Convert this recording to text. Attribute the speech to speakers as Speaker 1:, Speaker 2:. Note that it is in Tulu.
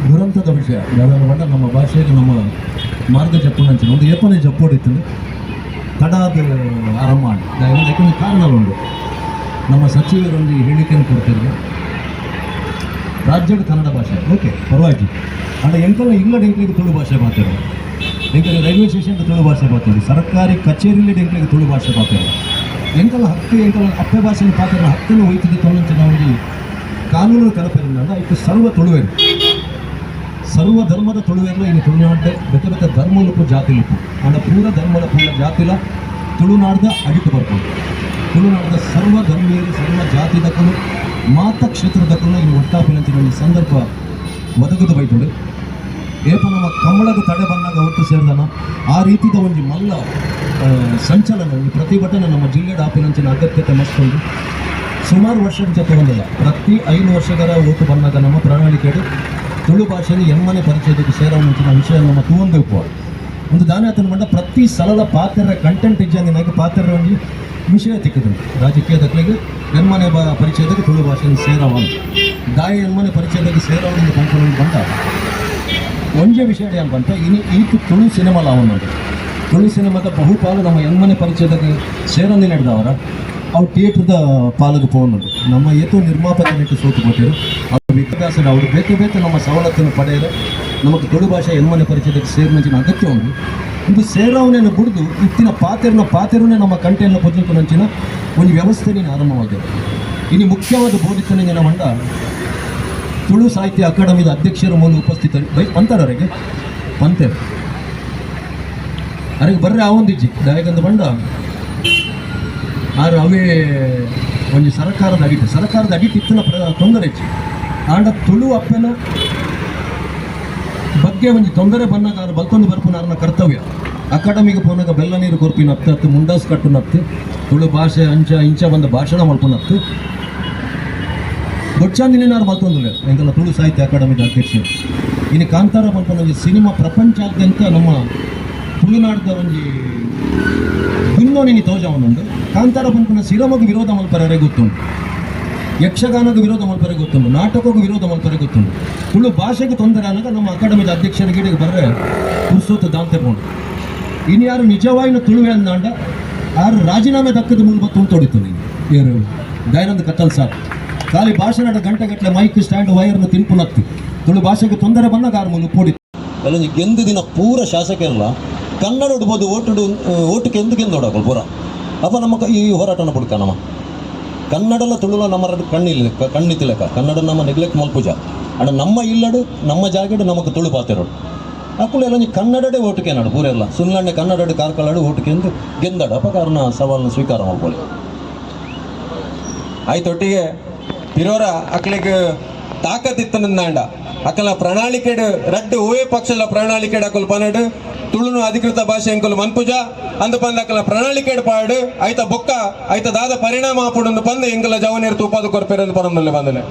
Speaker 1: ದುರಂತದ ವಿಷಯ ದಾದಾನ ನಮ್ಮ ಭಾಷೆಗೆ ನಮ್ಮ ಮಾರ್ಗ ಜಪ್ಪುನಂಚಿನ ಒಂದು ಏಪನೆ ಜಪ್ಪೋಡಿತ್ತು ತಡಾದ ಆರಂಭ. ಯಾಕಂದ್ರೆ ಕಾರಣ ಉಂಟು. ನಮ್ಮ ಸಚಿವರೊಂದು ಹೇಳಿಕೆಯನ್ನು ಕೊಡ್ತಿದ್ರು, ರಾಜ್ಯದ ಕನ್ನಡ ಭಾಷೆ ಓಕೆ, ಪರವಾಗಿ ಅಂಡ ಎಂಕಲ್ನ ಇಲ್ಲ ಎಂಕ್ಲಿಗೆ ತುಳು ಭಾಷೆ ಮಾತಾಡೋದು. ಎಂಕಲ್ ರೈಲ್ವೆ ಸ್ಟೇಷನ್ ತುಳು ಭಾಷೆ ಮಾತಾಡಿ, ಸರ್ಕಾರಿ ಕಚೇರಿಯಲ್ಲಿ ಎಂಕ್ಲಿಗೆ ತುಳು ಭಾಷೆ ಮಾತಾಡೋದು. ಎಂಕಲ್ನ ಹಕ್ಕು, ಎಂಕಲ್ನ ಅಪ್ಪೆ ಭಾಷೆನ ಪಾತ್ರ ಹಕ್ಕನ್ನು ಒಯ್ತದೆ ತೊಂದಂಚಿನ ಒಂಜಿ ಕಾನೂನು ಕನಪರಿಂದ ಇತ್ತು. ಸರ್ವ ತುಳುವೆರು, ಸರ್ವ ಧರ್ಮದ ತುಳುವೆರ್ಲ ಇನ್ನು ತುಳುನಾಡ ಬೇತೆ ಬೇತೆ ಧರ್ಮಲುಪ್ಪು, ಜಾತಿಲುಪ್ಪು. ಅಂಡ ಪೂರ ಧರ್ಮದ, ಪೂರ ಜಾತಿಲ ತುಳುನಾಡ್ದ ಅಡಿತು ಬರ್ಕೊಂಡು ತುಳುನಾಡದ ಸರ್ವ ಧರ್ಮೀಯರು, ಸರ್ವ ಜಾತಿದಕ್ಕಲು, ಮಾತ ಕ್ಷೇತ್ರದಕ್ಕಲು ಇನ್ನು ಒಟ್ಟಾಪಿನಂಚಿನ ಒಂದು ಸಂದರ್ಭ ಒದಗದು ಬೈತುಂಡು. ಏಪ ನಮ್ಮ ಕಂಬಳದ ತಡೆ ಬಂದಾಗ ಒಟ್ಟು ಸೇರಿದನ ಆ ರೀತಿದ ಒಂಜಿ ಮಲ್ಲ ಸಂಚಲನ, ಒಂದು ಪ್ರತಿಭಟನೆ ನಮ್ಮ ಜಿಲ್ಲೆ ಆಪಿನಂಚಿನ ಅಗತ್ಯತೆ ಮಸ್ತುಂಡು. ಸುಮಾರು ವರ್ಷದ ಜೊತೆ ಒಂದಿಲ್ಲ, ಪ್ರತಿ 5 ವರ್ಷಗಳ ಓಟು ಬಂದಾಗ ನಮ್ಮ ಪ್ರಣಾಳಿಕೆಡು ತುಳು ಭಾಷೆಯಲ್ಲಿ ಎಮ್ಮನೆ ಪರಿಚಯದಕ್ಕೆ ಸೇರೋಂಚಿನ ವಿಷಯ ನಮ್ಮ ತೂವೊಂದು ಉಪ್ಪು. ಒಂದು ದಾನೆ ಆತನ ಮಂಡ ಪ್ರತಿ ಸಲದ ಪಾತ್ರ ಕಂಟೆಂಟ್ ಇಜ್ಜಂದಿನಾಗ ಪಾತ್ರ ಒಂಜಿ ವಿಷಯ ತಿಕ್ಕದು ರಾಜಕೀಯದಕ್ಲಿಗೆ. ಎನ್ಮನೆ ಬ ಪರಿಚಯದಕ್ಕೆ ತುಳು ಭಾಷೆಯನ್ನು ಸೇರವ, ದಾಯ ಎನ್ಮನೆ ಪರಿಚಯದಕ್ಕೆ ಸೇರವನಿಂದ ಪಂಪನ ಬಂದ ಒಂಜೆ ವಿಷಯ ಅಂತ ಇನಿ ಈತು ತುಳು ಸಿನಿಮಾ ಅವನು. ತುಳು ಸಿನಿಮಾದ ಬಹುಪಾಲು ನಮ್ಮ ಎನ್ಮನೆ ಪರಿಚಯದಾಗ ಸೇರೊಂದಿ ನಡೆದವರ ಅವು ಥಿಯೇಟ್ರದ ಪಾಲಿಗೆ ಪೋನುಂಡು. ನಮ್ಮ ಏತೋ ನಿರ್ಮಾಪಕನಿಟ್ಟು ಸೋತು ಕೊಟ್ಟಿರು. ಅವರು ವಿದ್ಯಾಭ್ಯಾಸ, ಅವರು ಬೇತೆ ಬೇತೆ ನಮ್ಮ ಸವಲತ್ತನ್ನು ಪಡೆಯಲು ನಮಗೆ ತುಳು ಭಾಷೆ ಎನ್ಮನೆ ಪರಿಚಯದಕ್ಕೆ ಸೇರಿನ ಅಗತ್ಯ ಉಂಟು. ಇದು ಸೇರವನೇನು ಬುಡ್ದು ಇತ್ತಿನ ಪಾತೆರ್ನ ಪಾತೆರನೇ ನಮ್ಮ ಕಂಟೆಯನ್ನು ಪೊಜ್ಜುಂಚಿನ ಒಂದು ವ್ಯವಸ್ಥೆ ನೀನು ಆರಂಭವಾಗಿದೆ. ಇನ್ನು ಮುಖ್ಯವಾದ ಬೋಧಿತನೇ ಮಂಡ ತುಳು ಸಾಹಿತ್ಯ ಅಕಾಡೆಮಿದ ಅಧ್ಯಕ್ಷರ ಮೂಲ ಉಪಸ್ಥಿತರು ಬೈ ಪಂತರವರೆಗೆ ಪಂತೇರು ಅರೆಗೆ ಬರ್ರೆ ಆವೊಂದಿಜ್ಜಿ. ದಾಯಕಂದು ಬಂಡ ಆರು ಅವೇ ಒಂಜಿ ಸರ್ಕಾರದ ಅಡಿಟ್, ಸರ್ಕಾರದ ಅಡಿಟ್ ಇತ್ತಿನ ತೊಂದರೆ ಇಜ್ಜಿ. ಆಂಡ ತುಳು ಅಪ್ಪನ ಬಗ್ಗೆ ಒಂಜಿ ತೊಂದರೆ ಬಂದಾಗ ಆರು ಬಲ್ತೊಂದು ಬರ್ಪುನ ಆರ್ನ ಕರ್ತವ್ಯ. ಅಕಾಡೆಮಿಗೆ ಪೋನಾಗ ಬೆಲ್ಲ ನೀರು ಕೊರ್ಪಿನ ಅತ್ತು ಅತ್ತು, ಮುಂಡಾಸ್ ಕಟ್ಟುನತ್ತು, ತುಳು ಭಾಷೆ ಅಂಚ ಇಂಚ ಬಂದ ಭಾಷಣ ಮಲ್ಪುನತ್ತು. ದೊಡ್ಚಾಂದಿನಾರು ಮಲ್ತೊಂದುಲ್ಲೆರ್ ಎಂಕಲ್ನ ತುಳು ಸಾಹಿತ್ಯ ಅಕಾಡೆಮಿದ ಅಧ್ಯಕ್ಷರು. ಇನ್ನು ಕಾಂತಾರ ಪನ್ಪುನ ಒಂಜಿ ಸಿನಿಮಾ ಪ್ರಪಂಚಾದ್ಯಂತ ನಮ್ಮ ತುಳುನಾಡ್ದ ಒಂಜಿ ಗುನ್ನೋನಿನಿ ತೋಜವನುಂಡು. ಕಾಂತಾರ ಪನ್ಪುನ ಸಿರಮಗ್ ವಿರೋಧ ಮಲ್ಪರೆ ಗೊತ್ತುಂಡು, ಯಕ್ಷಗಾನಕ್ಕೆ ವಿರೋಧ ಮಲ್ಪರೆ ಗೊತ್ತುಂಡು, ನಾಟಕಕ್ಕೂ ವಿರೋಧ ಮಲ್ಪರೆ ಗೊತ್ತುಂಡು. ತುಳು ಭಾಷೆಗೆ ತೊಂದರೆ ಆನಾಗ ನಮ್ಮ ಅಕಾಡೆಮಿದ ಅಧ್ಯಕ್ಷರ ಗಿಡಗೆ ಬರ್ರೆ ಪುರ್ಸೊತ್ತು ದಾಂತೆ ಪೋಂಡು. ಇನ್ನು ಯಾರು ನಿಜವಾಯಿನ ತುಳುವೆ ಅಂದಾಂಡ ಆರು ರಾಜೀನಾಮೆ ದಕ್ಕದ ಮೂಲ ಬತ್ತು ತೊಡಿತು. ನೀನು ಏರು ದಯಾನಂದ ಕತ್ತಲ್ ಸಾರ್ ಖಾಲಿ ಭಾಷಣದ ಗಂಟೆಗಟ್ಟಲೆ ಮೈಕ್ ಸ್ಟ್ಯಾಂಡ್ ವೈರ್ನ ತಿನ್ಪುನತ್ತು. ತುಳು ಭಾಷೆಗೆ ತೊಂದರೆ ಬಂದಾಗ ಆರು ಮೂಲ ಪೋಡಿ ಅಲ್ಲೊಂದು ಗೆಂದು ದಿನ ಪೂರ ಶಾಸಕರಲ್ಲ ಕನ್ನಡ ಉಡ್ಬೋದು. ಓಟುಡು ಓಟು ಕೆಂದು ಗೆಂದೋಡಕಲ್ ಪೂರ. ಅಪ್ಪ ನಮ್ಮ ಈ ಹೋರಾಟನ ಪುಡ್ಕ ನಮ್ಮ ಕನ್ನಡಲ ತುಳುಲ ನಮ್ಮ ಕಣ್ಣಿಲ್ಲ ಕಣ್ಣಿತಿಲಕ. ಕನ್ನಡ ನಮ್ಮ ನೆಗ್ಲೆಕ್ಟ್ ಮಲ್ಪುಜ. ಅಣ್ಣ, ನಮ್ಮ ಇಲ್ಲಡು ನಮ್ಮ ಜಾಗೆಡು ನಮಕ್ ತುಳು ಪಾತೆರೋಡು. ಅಕ್ಕುಲು ಎಲ್ಲ ಕನ್ನಡಡೆ ಓಟುಕೆ ನಾಡು ಪೂರೆಲ್ಲ ಸುನ್ನಣ್ಣೆ ಕನ್ನಡಡು ಕಾರ್ಕಳಡು ಓಟುಕೆಂದು ಗೆಂದಡು. ಅಪ್ಪ ಕಾರಣ ಸವಾಲನ್ನು ಸ್ವೀಕಾರ ಮಲ್ಪೊಲಿ.
Speaker 2: ಆಯ್ತೊಟ್ಟಿಗೆ ಪಿರೋರ ಅಕ್ಲೆಗ್ ತಾಕತ್ ಇತ್ತನಂದಾಂಡ ಅಕಲ್ನ ಪ್ರಣಾಳಿಕೆಡ್ ರಡ್ಡ್ ಓವೇ ಪಕ್ಷದ ಪ್ರಣಾಳಿಕೆಡ್ ಅಕುಲು ಪನಡ್, ತುಳುನು ಅಧಿಕೃತ ಭಾಷೆ ಎಂಕುಲು ಮನ್ಪುಜ ಅಂದ ಪಂದ ಅಕಲ್ನ ಪ್ರಣಾಳಿಕೆಡ್ ಪಾಡು. ಐತ ಬೊಕ್ಕ ಐತ ದಾದ ಪರಿಣಾಮ ಆಪುಂಡು ಪಂದ್ ಎಂಕಲ ಜವನೇರ್ ತೂಪಾದ ಕೊರ್ಪೆರಂದು ಪನೊಂದುಲ್ಲೆ ಬಂದಲೆ.